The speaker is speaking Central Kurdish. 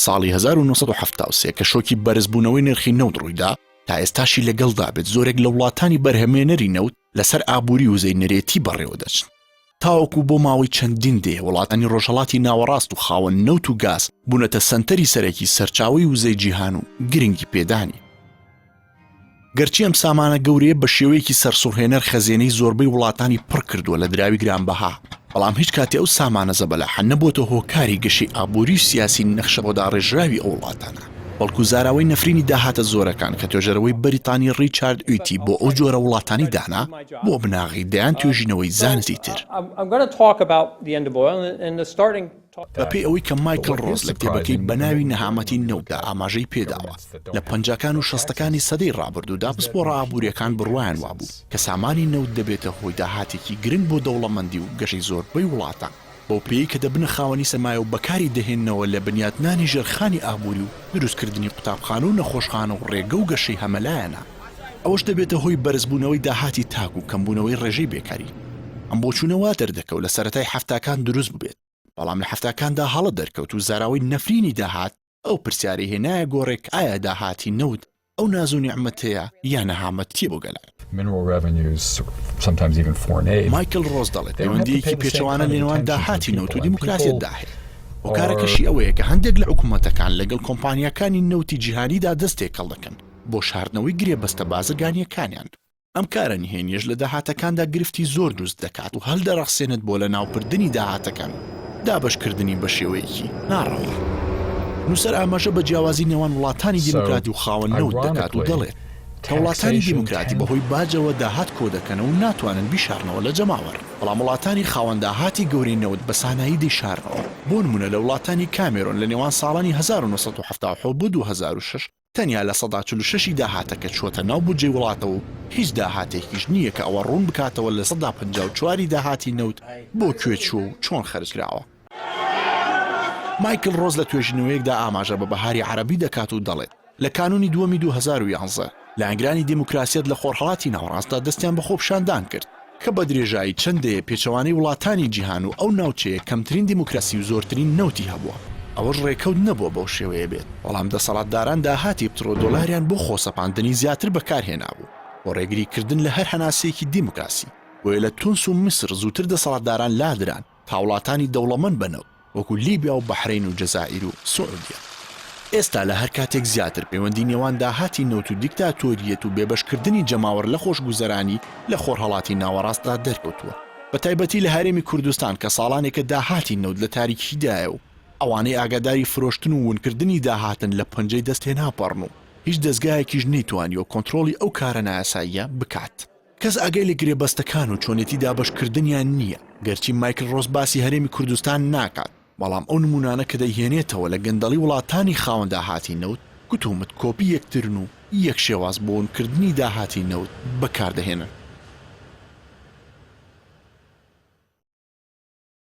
ساڵی 1973 کە شۆکی بەرزبوونەوەی نرخی نەوت ڕوویدا، تا ئێستاشی لەگەڵدا بێت زۆرێک لە وڵاتانی بەرهەمێنەری نەوت لەسەر ئابووری وزەی نەرێتی بەڕێوە دەچن. تاوەکو بۆ ماوەی چەندین دەیە وڵاتانی ڕۆژهەڵاتی ناوەڕاست و خاوەن نەوت و گاز بوونەتە سەنتەری سەرەکی سەرچاوەی وزەی جیهان و گرنگی پێدانی. گەرچی ئەم سامانە گەورەیە بە شێوەیەکی سەرسوڕهێنەر خەزێنەی زۆربەی وڵاتانی پڕ کردووە لە دراوی گرانبەها، بەڵام هیچ کاتێ ئەو سامانە زەبەلاحە نەبووەتە هۆکاری گەشەی ئابووری و سیاسی نەخشەبۆداڕێژراوی ئەو وڵاتانە، بەڵکو زاراوەی نەفرینی داهاتە زۆرەکان کە توێژەرەوەی بەریتانی ڕیچارد ئویتی بۆ ئەو جۆرە وڵاتانی دانا، بووە بناغەی دەیان توێژینەوەی زانستی تر. بەپێی ئەوەی کە مایکڵ ڕۆز لە کتێبەکەی بەناوی نەهامەتی نەوتدا ئاماژەی پێداوە، لە پەنجاکان و شەستەکانی سەدەی ڕابردوودا پسپۆڕە ئابوورییەکان بڕوایان وابوو کە سامانی نەوت دەبێتە هۆی داهاتێکی گرنگ بۆ دەوڵەمەندی و گەشەی زۆربەی وڵاتان، بەو پێیەی کە دەبنە خاوەنی سەرمایە و بەکاری دەهێننەوە لە بنیاتنانی ژێرخانی ئابووری و دروستکردنی قوتابخانە و نەخۆشخانە و ڕێگە و گەشەی هەمەلایەنە، ئەوەش دەبێتە هۆی بەرزبوونەوەی داهاتی تاک و کەمبوونەوەی ڕێژەی بێکاری. ئەم بۆچوونە وا دەردەکەوت لە سەرەتای حەفتاکان دروست بووبێت، بەڵام لە حەفتاکاندا هەڵە دەرکەوت و زاراوەی نەفرینی داهات ئەو پرسیارەی هێنایە گۆڕێ کە ئایا داهاتی نەوت ئەو ناز و نیعمەتەیە یا نەهامەتییە بۆ گەلان؟ مایکل ڕۆز دەڵێت پەیوەندییەکی پێچەوانە لەنێوان داهاتی نەوت و دیموکراسیەتدا هەیە، هۆکارەکەشی ئەوەیە کە هەندێک لە حکومەتەکان لەگەڵ کۆمپانیاکانی نەوتی جیهانیدا دەست تێکەڵ دەکەن بۆ شاردنەوەی گرێبەستە بازرگانییەکانیان، ئەم کارە نهێنیەش لە داهاتەکاندا گرفتی زۆر دروست دەکات و هەل دەڕەخسێنێت بۆ لەناوبردنی داهاتەکان و دابەشکردنی بە شێوەیەکی ناڕەوا. نووسەر ئاماژە بە جیاوازی نێوان وڵاتانی دیموکراتی و خاوەن نەوت دەکات و دەڵێت کە وڵاتانی دیموکراتی بەهۆی باجەوە داهات کۆدەکەنەوە و ناتوانن بیشارنەوە لە جەماوەر، بەڵام وڵاتانی خاوەن داهاتی گەورەی نەوت بە سانایی دەیشارنەوە، بۆ نموونە لە وڵاتانی کامێرۆن لە نێوان ساڵانی 1977 بۆ 2006 تەنیا 46% ی داهاتەکە چووەتە ناو بودجەی وڵاتەوە و هیچ داهاتێکیش نییە کە ئەوە ڕوون بکاتەوە 54% ی داهاتی نەوت بۆ کوێ چووە و چۆن خەرج کراوە. مایکل ڕۆز لە توێژینەوەیەکدا ئاماژە بە بەهاری عەرەبی دەکات و دەڵێت، لە کانوونی دووەمی 2011 لایەنگرانی دیموکراسیەت لە خۆرهەڵاتی ناوەڕاستدا دەستیان بە خۆپیشاندان کرد، کە بە درێژایی چەند دەیە پێچەوانەی وڵاتانی جیهان و ئەو ناوچەیە کەمترین دیموکراسی و زۆرترین نەوتی هەبووە. ئەوەش ڕێکەوت نەبووە بەو شێوەیە بێت، بەڵام دەسەڵاتداران داهاتی پترۆدۆلاریان بۆ خۆسەپاندنی زیاتر بەکارهێنابوو بۆ ڕێگریکردن لە هەر هەناسەیەکی دیموکراسی، بۆیە لە تونس و میسر زووتر دەسەڵاتداران لادران تا وڵاتانی دەوڵەمەند بە نەوت. وەکو لیبیا و بەحرەین و جەزائیر و سعودیە. ئێستا لە هەر کاتێک زیاتر پەیوەندی نێوان داهاتی نەوت و دیکتاتۆرییەت و بێبەشکردنی جەماوەر لە خۆشگوزەرانی لە خۆرهەڵاتی ناوەڕاستدا دەرکەوتووە بە تایبەتی لە هەرێمی کوردستان کە ساڵانێکە داهاتی نەوت لە تاریکیدایە و ئەوانەی ئاگاداری فرۆشتن و ونکردنی داهاتن لە پەنجەی دەست تێناپەڕن و هیچ دەزگایەکیش نەیتوانیوە کۆنترۆڵی ئەو کارە نایاساییە بکات. کەس ئاگای لە گرێبەستەکان و چۆنێتی دابەشکردنیان نییە، گەرچی مایکل ڕۆس باسی هەرێمی کوردستان ناکات، بەڵام ئەو نموونانە کە دەیهێنێتەوە لە گەندەڵی وڵاتانی خاوەن داهاتی نەوت، کتومت کۆپی یەکترن و یەک شێواز بۆ ونکردنی داهاتی نەوت بەکاردەهێنن.